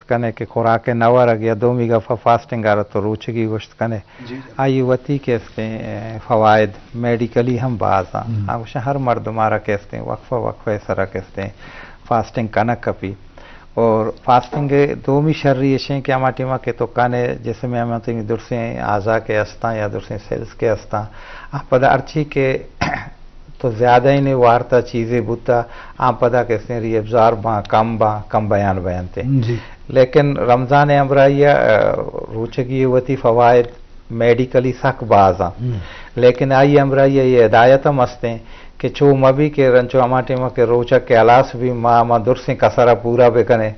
کنے کہ خوراک نہ ورگ، یا دومی گپا فاسٹنگ ءَ را تو روچگی گوشت کنے۔ جی۔ آئی وتی کہ استیں، اے، فوائد میڈیکلی ہم باز آں۔ ہم۔ آ گوشاں ہر مردم ءَ را کہ استیں وقفہ وقفہ ءِ سرا کہ استیں فاسٹنگ کنگ کپی۔ اور فاسٹنگ ءِ دومی شری ایشیں کہ ہما ٹیما کہ تو کنے جسم ءِ ہما تئی درسیں اعضا کہ استاں یا درسیں سیلز کہ استاں، آ پدا ہرچی کہ تو زیادہ ہی نے وارتا چیزے بوتا، آ پدا کہ استیں ری ابزارب باں، کم باں، کم بیان بینتے۔ جی۔ لیکن رمضان ءِ ہمراہی ءَ، آ، روچگی ءِ وتی فوائد میڈیکلی سک باز آں۔ ہم۔ لیکن آئی ہمراہی ءَ یہ ہدایت ہم استیں کہ چو مبی کہ رنچو ہما ٹیما کہ روچگ کہ ہلاس بی، ما، ما درسیں کسر ءَ پورا بکنے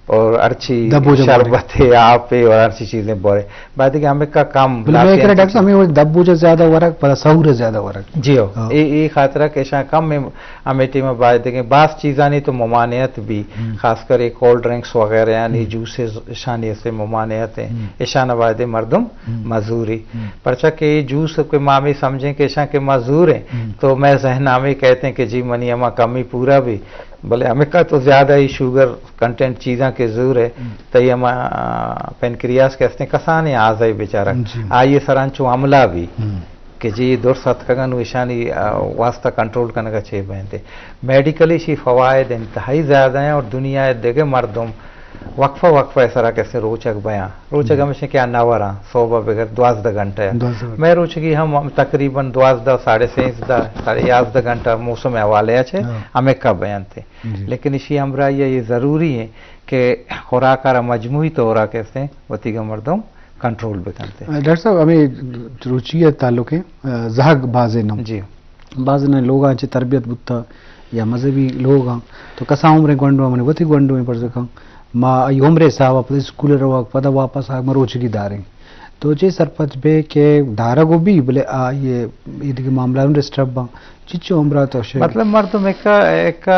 اور ہرچی دبوجہ بورے۔ شربت ہے، آپ ہے اور ہرچی چیزیں بورے۔ بعد کہ ہمیں کا کم بلے میں داتے کرا ہیں ڈاکٹر صاحب، ہمیں وہ دبوجہ زیادہ ورگ، پدا سہور زیادہ ورگ۔ جی ہو۔ ہاں۔ اے، اے خاطرہ کہ اشاں کم ہمیں، ہمیں ٹیما باید کہ بعض چیزانی تو ممانعت بی، ہم۔ خاص کر یہ کولڈ ڈرنکس وغیرہ یعنی ہم۔ جوسز اشانی سے ممانعت ہیں۔ ہم۔ اشان باید مردم ہم۔ مزوری۔ ہم۔ پرچہ کہ یہ جوس کہ ما ہمیں سمجھیں کہ اشان کہ مزور ہیں، ہم۔ تو میں ذہن ہمیں کہتے ہیں کہ جی منی ہما کمی پورا بی، بلے ہمیں کا تو زیادہ ہی شوگر کنٹینٹ چیزاں کہ زور ہے، ہم۔ تئی ہما، آ، پینکریاس کہ استیں کسانیں آزائی بیچارہ، جی۔ آئی سرانچو عملہ بی ہم۔ کہ جی درس اتکگن و اشانی، آ، واسطہ کنٹرول کنگا چے بینتے۔ میڈیکلی شی فوائد انتہائی زیادہ ہیں اور دنیا ءِ دگہ مردم وقفہ وقفہ ءِ سرا کہ استیں روچگ بیاں۔ روچگ جی۔ ہمیشہ کہ آ نہ وراں، صوبہ بگر دوازدہ گھنٹہ۔ دوازدہ گھنٹہ۔ میں روچگی ہم، ہم تقریباً دوازدہ، ساڑھے سیزدہ، ساڑھے یازدہ گھنٹہ موسم حوالے ءَ چے ہاں۔ ہمیں کا بیانتے۔ جی۔ لیکن اشی ہمراہی ءَ یہ ضروری ہے کہ خوراک ءَ را مجموعی طور ءَ کہ استیں وتیگا مردم کنٹرول بکنتے۔ ڈاکٹر صاحب، ہمیں روچی ءِ تعلق ہے، آ، زہگ بازے نم۔ جی۔ بازے نم لوگاں چہ تربیت بوتا یا مذہبی لوگاں، تو کسا عمریں گونڈو، منی وتی گونڈو ہیں پرزکاں، ما ای عمر حساب پدا اسکول روگ، پدا واپس آگ، ما روچگی داریں۔ تو چے سرپد بے کہ دارگ و بی، بلے آ یہ، یہ دیگہ معاملہ ڈسٹرب باں۔ چچو عمرہ تو شے۔ مطلب مردم ایک، ایک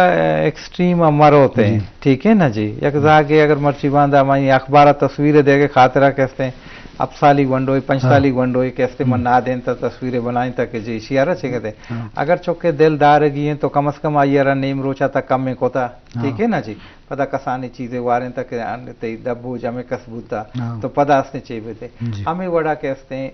ایکسٹریم مروتے ہیں، جی۔ ٹھیک ہے نا جی؟ یک زاگے اگر مرچی باندا ہمائی اخبار تصویر دے کے خاطرہ کہ استیں، اب سالی گونڈوئی، پنچ ہاں۔ سالی گونڈوئی کہ استیں من ہم۔ نہ دیں تا تصویریں بنائیں تا کہ جی شیارہ چے کہتے ہیں۔ ہاں۔ اگر چکے دل دارگی ہیں تو کم از کم آئی را نیم روچا تک کم میں کوتا، ہاں۔ ٹھیک ہے نا جی؟ پدا کسانی چیزیں واریں تا کہ ان تئی دبو جمع کس بوتا، ہاں۔ تو پدا استیں چے بیتے۔ جی۔ ہمیں وڑا کہ استیں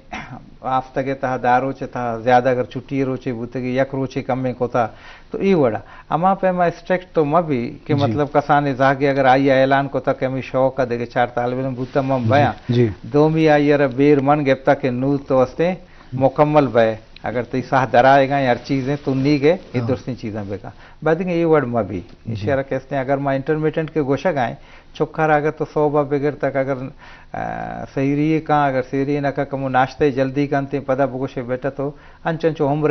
ہفتگے تہا، دہ روچے تہا، زیادہ اگر چھٹی روچے بوتگی، یک روچے کمیں کوتا، تو ای وڑا۔ اما پیما اسٹرکٹ تو مبی کہ جی۔ مطلب کسانے زاگے اگر آئی اعلان کوتا کہ ہمیں شوق ءَ دگہ چار طالب علم بوتا من جی، بیاں۔ جی۔ دومی آئی را بیر من گپتا کہ نو تو استیں مکمل بئے، اگر تئی ساہ درائے گا یا ہر چیزیں تو نی گئے، یہ ہاں۔ درستیں چیزاں بکا۔ بعد کہ یہ وڑ مبی۔ جی۔ اشارہ کہ استیں اگر ما انٹرمیٹنٹ کے گوشگ آئیں، چکر اگر تو صوبہ بگر تک اگر، آ، سحری کاں، اگر سحری نہ کا کمو ناشتہ جلدی کنتے، پدا بگوشے بیٹا تو انچ انچو عمر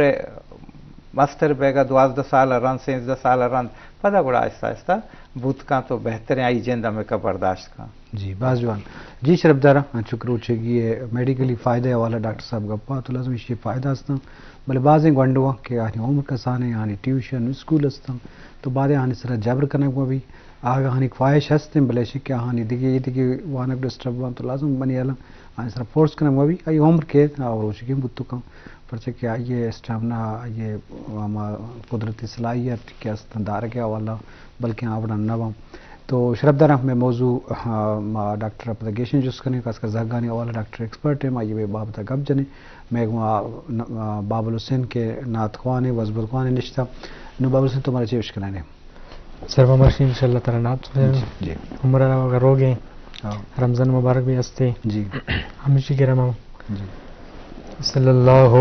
مستر بیگا دوازدہ سال رند، سیزدہ سال رند، پدا گڑا آہستہ آہستہ بوت کاں تو بہتریں آئی جند ہمیں کا برداشت کاں۔ جی، باز جوان۔ جی، شرف دارا، انچو کہ روچگی ءِ میڈیکلی فائدہ حوالہ ڈاکٹر صاحب گپا، تو لازم ایشی فائدہ ہستاں۔ بلے بازیں گونڈواں کہ آہانی عمر کسانیں، آہانی ٹیوشن، اسکول ہستاں، تو بارے آہانی سرا جبر کنگ مہ بی۔ آہانی خواہش ہستیں، بلے ایشی کہ آہانی دگہ، دگہ وانگ ڈسٹرب باں، تو لازم منی الم آہانی سرا فورس کنگ مہ بی۔ آئی عمر کہ آ روچگی بوت کاں، پرچہ کہ آئی اسٹیمنا، آئی ہما قدرتی صلاحیت کہ ہستاں دارگ ءِ حوالہ، بلکیں آ وڑا نہ باں۔ تو شرف داراں، مئے موضوع، آ، ما ڈاکٹر ءَ پدا گیشیں جست کنیں، خاص کر زہگانی حوالہ ڈاکٹر ایکسپرٹ ایں، ما آئی ءِ بابت ءَ گپ جنیں۔ مئے گوں، آ، ن-، آ، بابل حسین کہ نعت خوان ایں، وزبر خوان ایں نشتہ۔ نوں بابل حسین تو مارا چے اشکنائینے؟ سر ما مرشی انشاءاللہ ترا نعت خوان۔ جی، جی۔ عمر ءَ اگر روگیں، ہاں۔ رمضان مبارک بھی ہستے۔ جی۔ ہمیشی کرم ہم۔ جی۔ صلی اللہ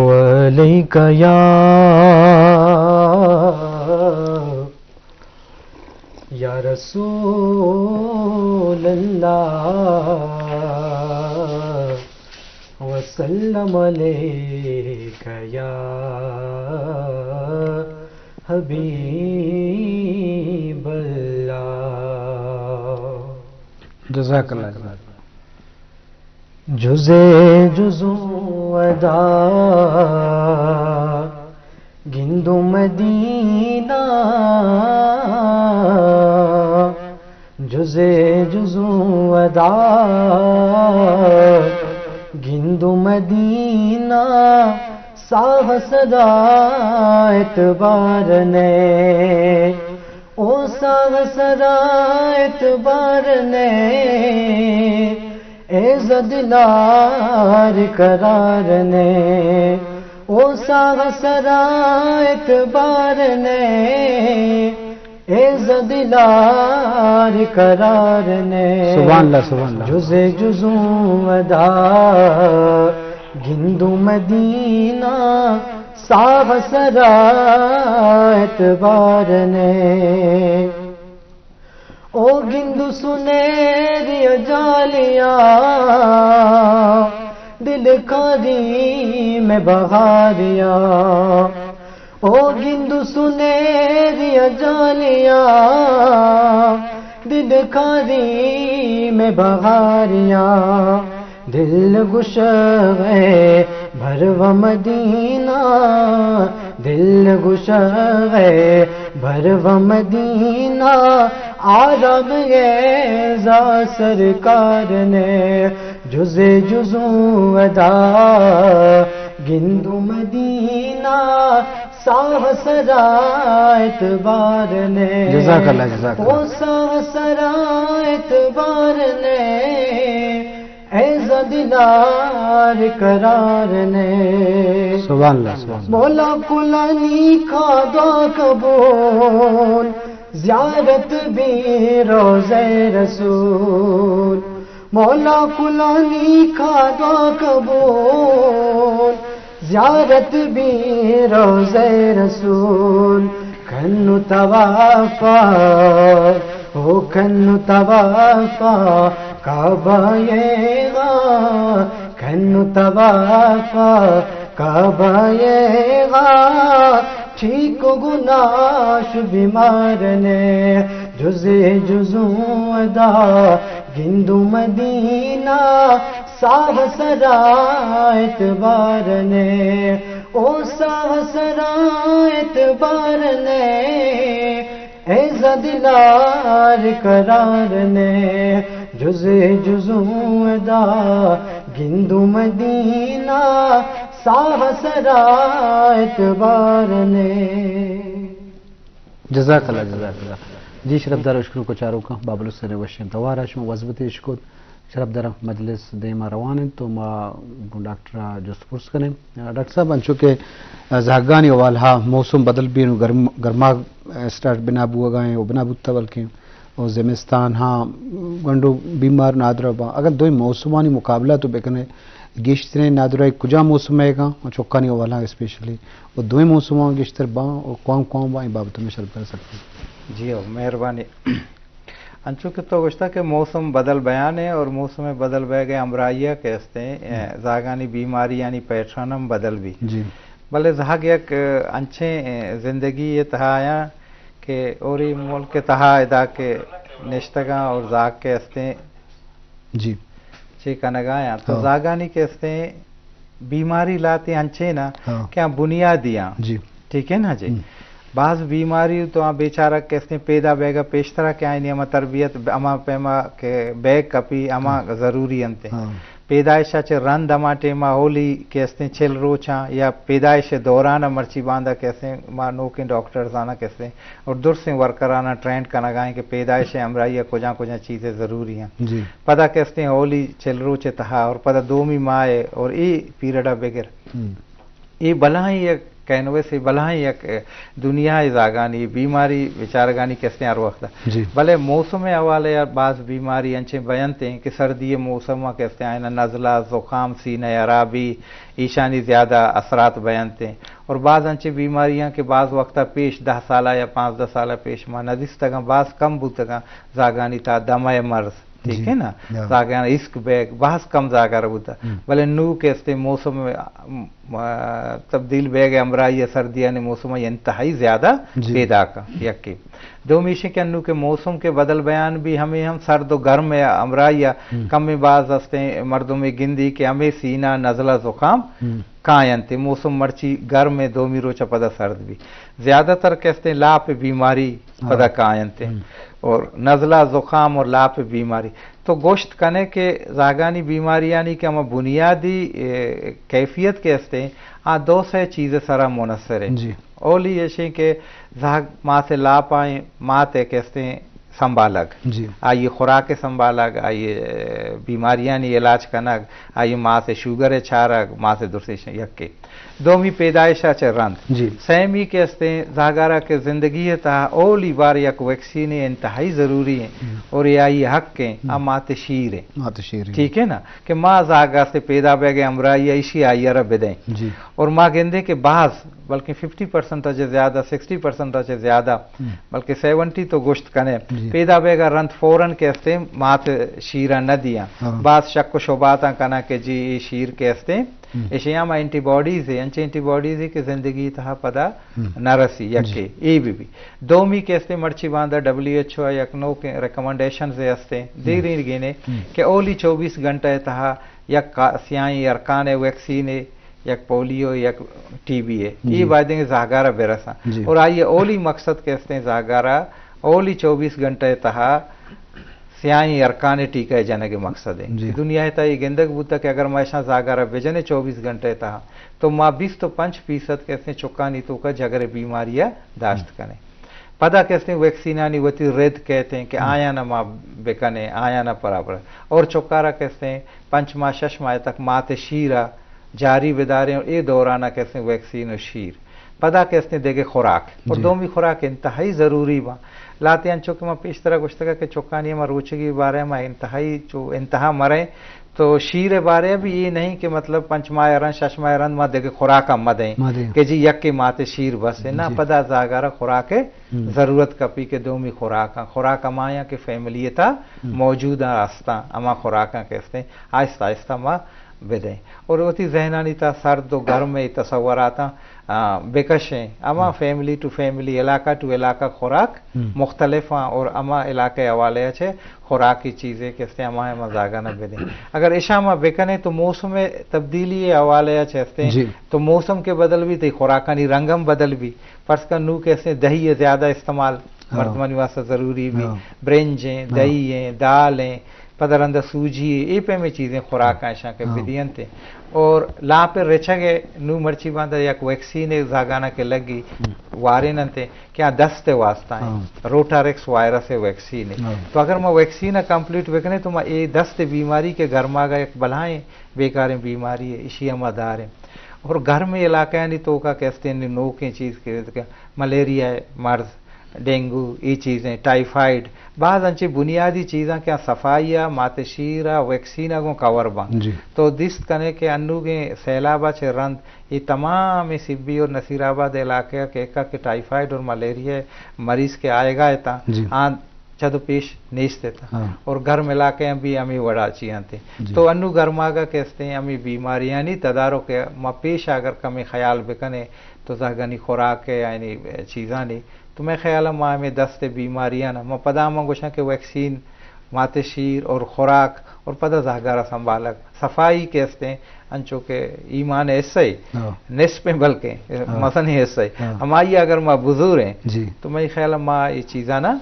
علیک یا یا رسول اللہ، وسلم علیک یا حبیب اللہ۔ جزاک اللہ، جزاک اللہ۔ جزے جزوں ادا گندوں مدینہ، جزے جزوں ادا گندوں مدینہ، ساہ سدا اعتبار نے، او ساہ سدا اعتبار نے۔ اے زدلار قرار نے، او ساغ سرا اعتبار نے۔ اے زدلار قرار نے۔ سبحان اللہ، سبحان اللہ۔ جزے جزوں ادا گندوں مدینہ، ساغ سرا اعتبار نے۔ او گندوں سنیری جالیاں، دل کاری میں بغاریاں۔ او گندوں سنیری جالیاں، دل کاری میں بغاریاں۔ دل گشغے بھر و مدینہ، دل گشغے بھر و مدینہ، آرام گے زا سرکار نے۔ جزے جزوں ادا گندوں مدینہ، ساہ سرا اعتبار نے۔ جزاک اللہ، جزاک اللہ۔ او ساہ سرا اعتبار نے، اے زدلار قرار نے۔ سبحان اللہ، سبحان اللہ۔ مولا کلانی کا دعا قبول، زیارت بھی روضہ رسول۔ مولا کلانی کا دعا قبول، زیارت بھی روضہ رسول۔ کنوں طوافا، او کنوں طوافا کعبہ یے غا، کنوں طوافا کعبہ یے غا، ٹھیک و گناش بیمار نے۔ جزے جزوں ادا گندوں مدینہ، ساہ سرا اعتبار نے۔ او ساہ سرا اعتبار نے، اے زدلار قرار نے۔ جزے جزوں ادا گندوں مدینہ، ساہ سرا اعتبار نے۔ جزاک اللہ، جزاک اللہ۔ جی شرفدار اشکنوک و چاروکاں، بابل حسین وشیں توارا شما وزبتے اشکت۔ شرفدار، مجلس دیما روان انت تو ما گوں ڈاکٹر ء جست پرس کنیں۔ ڈاکٹر صاحب، انچو کہ زہگانی حوالہ موسم بدل بی، نوں گرم، گرماگ اسٹارٹ بنا بوگا ہیں و بنا بوتا بلکیں، و زمستان ہاں گنڈو بیمار نادرا با۔ اگر دوئی موسمانی مقابلہ تو بکنے، گیشتریں نادرائی کجا موسم ہے گا؟ و چکانی حوالہ اسپیشلی، و دوئی موسم گیشتر با و قوم قوم با، این بابت میں شرط کر سکتے ہیں۔ جی ہو، مہربانی۔ انچو کہ تو گوشتا کہ موسم بدل بیان ہے اور موسم بدل بے گئے ہمراہیہ کہ ہستے ہیں، اے، زاگانی بیماری یعنی پیٹرن ہم بدل بھی۔ جی۔ بلے زہگ یک، اے، انچیں، اے، زندگی یہ تہا آیا کہ اوری ملک تہا ادا کہ نشتگاں اور زاگ کے ہستے ہیں۔ جی۔ چی کنگا یا تو ہاں۔ زاگانی کے ہستے ہیں بیماری لاتے انچیں نا ہاں۔ کہ ہاں بنیادی ہاں۔ جی۔ ٹھیک ہے نا جی؟ ہم۔ بعض بیماری تو آ بیچارہ کہ استیں پیدا بیگا پیشترا کہ آئینی ہما تربیت ب-، ہما پیما کہ بیگ کپی ہما ہم۔ ضروری انت۔ ہاں۔ پیدائش چہ رند ہما ٹیما اولی کہ استیں چل روچاں یا پیدائش دوران مرچی باندا کہ استیں ما نوکیں ڈاکٹرز آنا کہ استیں اور درسیں ورکراناں ٹرینڈ کنگائیں کہ پیدائش ہمراہی کجا کجا چیزیں ضروری ہیں۔ جی۔ پدا کہ استیں اولی چل روچ تہا اور پدا دومی ماہ اور ای پیریڈا بگر۔ ہم۔ اے بلاہیں یک کینوس، اے بلاہیں یک دنیا ء زاگانی بیماری بچارگانی کستیں ہر وقت۔ جی۔ بلے موسم ء حوالے ء باز بیماری انچیں بینت ہیں کہ سردی ء موسم ء کستیں آئینا نزلہ، زکام، سینہ ء حرابی، ایشانی زیادہ اثرات بینت ہیں۔ اور باز انچیں بیماریاں کہ باز وقت ء پیش دہ سالہ یا پانزدہ سالہ پیش ما نہ دیستگاں، باز کم بوتگاں، زاگانی تا دمہ ء مرض۔ ٹھیک جی۔ ہے نا؟ یا۔ زاگان اسک بیگ بہت کم زاگر بوتا۔ ہم۔ بلے نو کہ استے موسم، م-، تبدیل بیگ ہمراہی سردیانی موسم انتہائی زیادہ جی۔ پیدا کا یکی۔ دومی ایشی کہ انو کہ موسم کے بدل بیان بھی ہمیں ہم سرد و گرم ہے ہمراہی ہم۔ کم باز ہستے مردم گندی کہ ہمیں سینہ نزلہ زکام ہم۔ کاینت۔ موسم مرچی گرم ہے، دومی روچ پدا سرد بھی۔ زیادہ تر کہ استے لاپ بیماری ہاں۔ پدا کاینت۔ ہم۔ اور نزلہ زکام اور لاپ بیماری۔ تو گوشت کنے کہ زاگانی بیماریانی کہ ہما بنیادی، اے، کیفیت کے استے، آ دو سے چیز سرا منحصر ہیں۔ جی۔ اولی ایشیں کہ زاگ ماس لاپ آئیں، مات کے استے سنبھالگ، جی۔ آئی خوراک سنبھالگ، آئی بیماریانی علاج کنگ، آئی ماس شوگر چارگ، ماس درسیش یکے۔ دومی پیدائش چہ رند۔ جی۔ سیمی کہ استیں زاگارا کہ زندگی تہا اولی بار یک ویکسین انتہائی ضروری ہیں، ہم۔ اور یہ آئی حق ہیں، ہم۔ آ مات شیر ہیں۔ مات شیر ہیں۔ ٹھیک ہے نا؟ کہ ما زاگا سے پیدا بیگے ہمراہی ایشی آئی را بدیں۔ جی۔ اور ما گندے کہ بعض، بلکہ ففٹی پرسنٹ چہ زیادہ، سکسٹی پرسنٹ چہ زیادہ، ہم۔ بلکہ سیونٹی تو گوشت کنے، جی۔ پیدا بیگا رند فوراً کہ استیں مات شیرا نہ دیاں۔ ہاں۔ بعض شک و شبہاتاں کناں کہ جی یہ شیر کہ استیں، ہم۔ ایشی ہم اینٹی باڈیز ہے، انچے اینٹی باڈیز ہے کہ زندگی تہا پدا ہم۔ نہ رسی، جی۔ یکے، اے بی بی۔ دومی کہ استیں مرچی باندا ڈبلیو ایچ او یک نوکیں ریکمنڈیشنز ہے استیں، ہم۔ دیرین گینے ہم۔ کہ اولی چوبیس گھنٹہ تہا یک کا-، سیاہیں ارکان ہے، ویکسین ہے، یک پولیو، یک ٹی بی ہے۔ جی۔ یہ باید ہیں کہ زہگارا برساں۔ جی۔ اور آئی اولی مقصد کہ استیں زہگارا اولی چوبیس گھنٹہ تہا سیاہیں ارکان ٹیکہ جنگ مقصد ہے۔ جی۔ دنیا تہا یہ گندگ بوتا کہ اگر ما اشاں زہگارا بجنے چوبیس گھنٹہ تہا تو ما بیست و پنچ فیصد کہ استیں چکانی توکا جگر بیماری داشت کنے۔ پدا کہ استیں ویکسینانی وتی رد کہتے ہیں کہ ہم۔ آیاں ما بکنے، آیاں برابر۔ اور چکارا کہ استیں پنچ ماہ، شش ماہ تک مات شیرا جاری بداریں اور اے دورانا کہ استیں ویکسین و شیر۔ پدا کہ استیں دیگہ خوراک۔ اور جی۔ دومی خوراک انتہائی ضروری با۔ لاتے انچو کہ ما پیشترا گوشتگا کہ چکانی ما روچگی بارے ما انتہائی چو انتہا مریں تو شیر بارے بھی یہ نہیں کہ مطلب پنچ ماہ رند، شش ماہ رند ما دیگہ خوراک ہم مدیں مدیں۔ کہ جی یکے مات شیر بس ہے۔ نہ، جی۔ پدا زاگارا خوراک ہم۔ ضرورت کپی کہ دومی خوراک، خوراک ہمایاں کہ فیملی تا ہم۔ موجود ہستاں، ہما خوراکاں کہ استیں آہستہ آہستہ ما بدیں۔ اور وتی ذہنانی تا سرد و گرم تصوراتاں، آ، بکشیں۔ ہما ہم۔ فیملی ٹو فیملی، علاقہ ٹو علاقہ خوراک ہم۔ مختلف ہیں اور ہما علاقے حوالے چے خوراکی چیزیں کہ استیں ہما ہما زاگا نہ بدیں۔ اگر اشاں ما بکنیں تو موسم تبدیلی حوالے چے استیں جی۔ تو موسم کے بدل بھی تئی خوراکانی رنگ ہم بدل بھی۔ فرض کن نو کہ استیں دہی زیادہ استعمال ہاں۔ مردمانی واسطہ ضروری بھی۔ ہاں۔ برنج ہیں، ہاں۔ دہی ہیں، دال ہیں، پدا رندا سوجی ہے، اے پیمیں چیزیں خوراک ہیں اشاں کہ ہاں۔ بدینتے۔ اور لاپ رچگ ہے، نو مرچی باندا یک ویکسین ہے زاگانا کہ لگی، ہم۔ وارینتے کہ آ دست واسطہ ہیں۔ ہاں۔ روٹاریکس وائرس ہے ویکسین ہے۔ ہاں۔ تو اگر ما ویکسین کمپلیٹ بکنے تو ما اے دست بیماری کہ گرماگا یک بلائیں بیکاریں بیماری ہے، اشی ہم داریں۔ اور گرم علاقہ یعنی توکا کہ استیں نوکیں چیز کہ ملیریا ہے، مرض، ڈینگو، اے چیزیں، ٹائیفائیڈ، بعض انچیں بنیادی چیزاں کہ آ صفائی ء، مات شیر ء، ویکسین ء گوں کور باں۔ جی۔ تو دیست کنے کہ انوگیں سیلاب ء چہ رند اے تمام سبی اور نصیر آباد علاقہ ء کہ ایکا کہ ٹائیفائیڈ اور ملیریا ء مریض کہ آئیگا اتاں، جی۔ آ چد و پیش نیست اتاں۔ ہاں۔ اور گرم علاقے ہم بھی ہمیں وڑا چی انت۔ جی۔ تو انو گرماگا کہ استیں ہمیں بیماریانی تدارک ء ما پیش اگر کمیں خیال بکنے تو زہگانی خوراک ء یعنی چیزانی تو مئے خیال ء ما ہمے دست ء بیماریاں نا، ما پدا ہما گوشاں کہ ویکسین، مات شیر اور خوراک اور پدا زہگار ء سنبھالگ، صفائی کہ استیں، انچو کہ ایمان ء حصہ ء، ہاں۔ نصف ء بلکیں، ہاں۔ مزنیں حصہ ء۔ ہاں۔ ہمائی ء اگر ما بزوریں، جی۔ تو مئے خیال ء ما اے چیزاں نا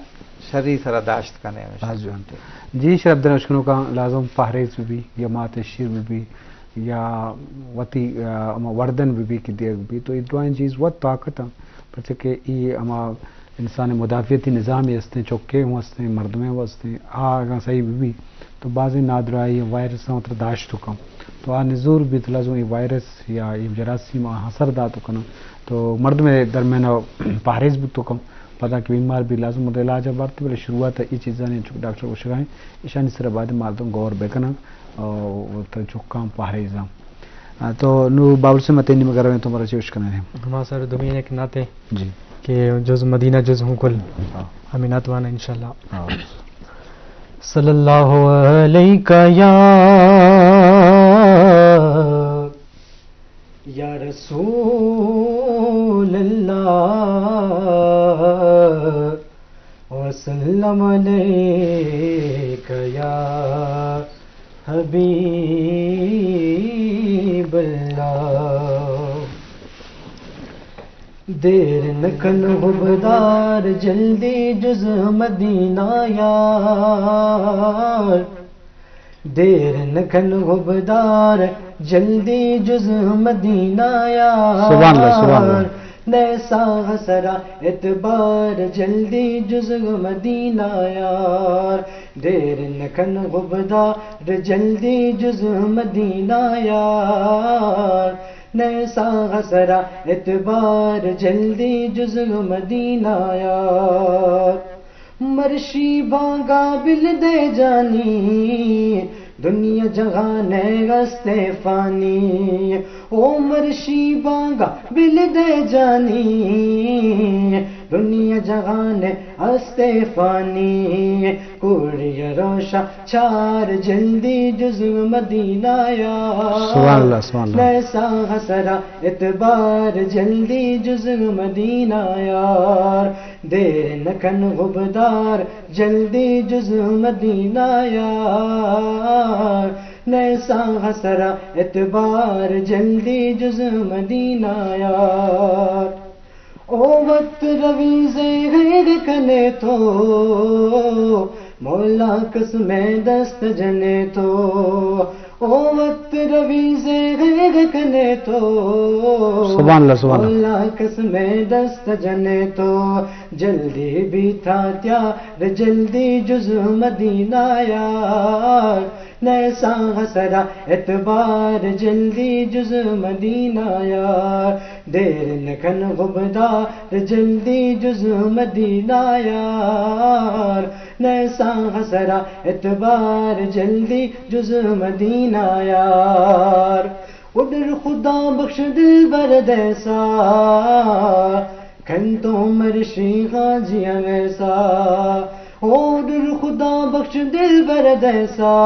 شری سرا داشت کنیں ہمیشہ۔ باز جوان۔ جی، شر عبداللہ اشکنوکاں لازم پہریز بہ بی یا مات شیر بہ بی، یا وتی، آ، ہما وردن بہ بی کہ دیگ بی، تو اے درائیں چیز وت طاقت انت، پرچہ کہ اے ہما انسان مدافعتی نظام ہستیں، چکے ہوں ہستیں، مردمے ہوں ہستیں، آ اگاں صحیح بہ بی تو بازیں نادراہی وائرس ہم ترا داشت کن، تو آ نزور بیت، لازم اے وائرس یا اے جراثیم آ اثر دات کنن، تو مردمے درمیان پہریز بوت کن۔ پدا کہ بیمار بی لازم مدد علاج بارت، بلے شروعات ای چیزانی چک ڈاکٹر گوشگائیں، اشانی سر بعد مردم غور بکنن، آ، تر چکاں پہریزاں۔ آ، تو نو بابل سے متے نیم گرویں تو مرا چوش کنن۔ ہما سر دومی ایک ناتے جی۔ کہ جز مدینہ جز ہوں کل۔ ہاں۔ ہمیں نات وانا انشاءاللہ۔ ہاں۔ صلی اللہ علیک یا یا رسول اللہ، وسلم علیک یا حبیب اللہ۔ دیر نکن غبدار جلدی جز مدینہ یار، دیر نکن غبدار جلدی جز مدینہ یار۔ سبحان اللہ، سبحان اللہ۔ نئے ساہ سرا اعتبار جلدی جز مدینہ یار، دیر نکن غبدار جلدی جز مدینہ یار، نئے ساہ سرا اعتبار جلدی جز مدینہ یار۔ مرشی بانگا بل دے جانی، دنیا جہان است فانی۔ او مرشی بانگا بل دے جانی، دنیا جہان است فانی۔ کوڑی روشا چار جلدی جز مدینہ یار۔ سبحان اللہ، سبحان اللہ۔ نئے ساہ سرا اعتبار جلدی جز مدینہ یار، دیر نکن غبدار جلدی جز مدینہ یار، نئے ساہ سرا اعتبار جلدی جز مدینہ یار۔ او وت روی زیغیغ کنے تو، مولا قسمیں دست جنے تو۔ او وت روی زیغیغ کنے تو، سبحان اللہ، سبحان اللہ۔ مولا قسمیں دست جنے تو۔ جلدی بیتا تیار جلدی جز مدینہ یار، نئے ساہ سرا اعتبار جلدی جز مدینہ یار، دیر نکن غبدار جلدی جز مدینہ یار، نئے ساہ سرا اعتبار جلدی جز مدینہ یار۔ او ڈر خدا بخش دلبر دیسا، کن تو مرشی غازی ویسا۔ او ڈر خدا بخش دلبر دیسا،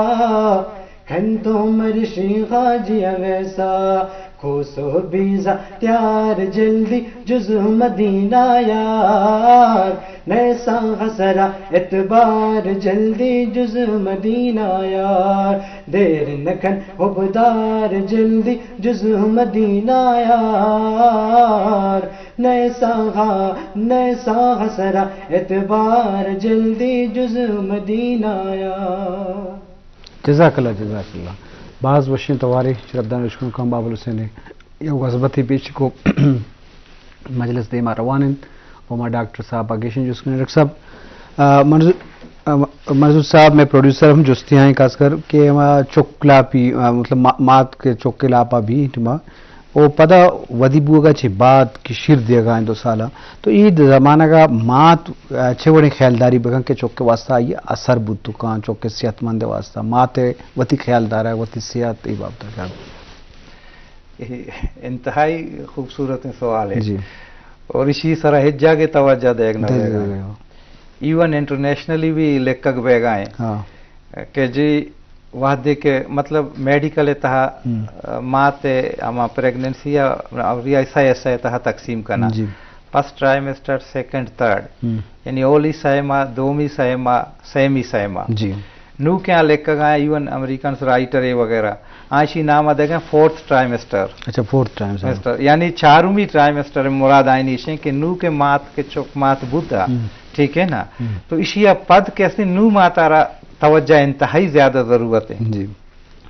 کن تو مرشی غازی ویسا۔ کوس و بیزا تیار جلدی جز مدینہ یار، نئے ساہ سرا اعتبار جلدی جز مدینہ یار، دیر نکن غبدار جلدی جز مدینہ یار، نئے ساہ، نئے ساہ سرا اعتبار جلدی جز مدینہ یار۔ جزاک اللہ، جزاک اللہ۔ باز وشیں توارے چہ ربدان اشکنوکاں بابل حسین ءَ یک غزبتے پیش کو مجلس دیما روان انت و ما ڈاکٹر صاحب ءَ گیشیں جست کنیں۔ ڈاکٹر صاحب، آ، منظور، آ، منظور صاحب، مئے پروڈیوسر ہم جستی آئیں خاص کر کہ ہما چک لاپی، آ، مطلب ما-، مات کے چک کے لاپا بھی انت ما او پدا ودی بوگا چہ بعد کہ شیر دیگا انت دو سالا، تو اے زمانگا مات، آ، چہ وڑیں خیالداری بکن کہ چک کے واسطہ آئی اثر بوت کان، چک کے صحت مند واسطہ مات وتی خیال دارا، وتی صحت ای بابت خیال۔ اے انتہائی خوبصورت سوال ہے۔ جی۔ اور اسی سرا ہچ جاگے توجہ دیگ نہ جی، جی، دیگا۔ جی۔ ایون انٹرنیشنلی بھی لکھگ بیگا ہیں۔ ہاں۔ کہ جی وہدے کہ مطلب میڈیکل تہا، ہم۔ آ، مات ءِ ہما پریگننسی ءَ اوری سئے حصہ تہا تقسیم کنا۔ جی۔ فرسٹ ٹرائمسٹر، سیکنڈ، تھرڈ۔ ہم۔ یعنی اولی سئے ماہ، دومی سئے ماہ، سیمی سئے ماہ۔ جی۔ نو کہ آ لکھگا ہیں، ایون امریکنز رائٹر اے وغیرہ، آ اشی نام ءَ دگا فورتھ ٹرائمسٹر۔ اچھا، فورتھ ٹرائمسٹر۔ ٹرائمسٹر، یعنی چارمی ٹرائمسٹر مراد آئینی شیں کہ نو کہ مات کے چک مات بوتا، ہم۔ ٹھیک ہے نا؟ ہم۔ تو اشی ءَ پد کہ استے نو مات ءَ را توجہ انتہائی زیادہ ضرورت ہے۔ جی۔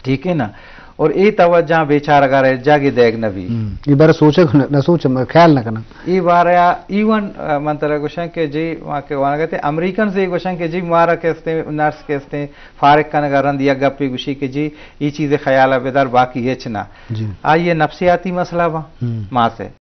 ٹھیک ہے نا؟ اور اے توجہ بیچارگا رہ جاگے دیگ نہ بی۔ ہم۔ اے بارہ سوچگ نہ، نہ سوچ، خیال نہ کنا۔ اے بارہ ایون، آ، من ترا گوشاں کہ جی، وہاں کے وہاں گئے تھے، امریکنز اے گوشاں کہ جی، مارا کہ استے، نرس کہ استے، فارغ کنگا رند یک گپے گوشی کہ جی، اے چیز خیال ءَ بدار، باقی ہچ نہ۔ جی۔ آئی ءِ نفسیاتی مسئلہ با، ہم۔ ماں سے۔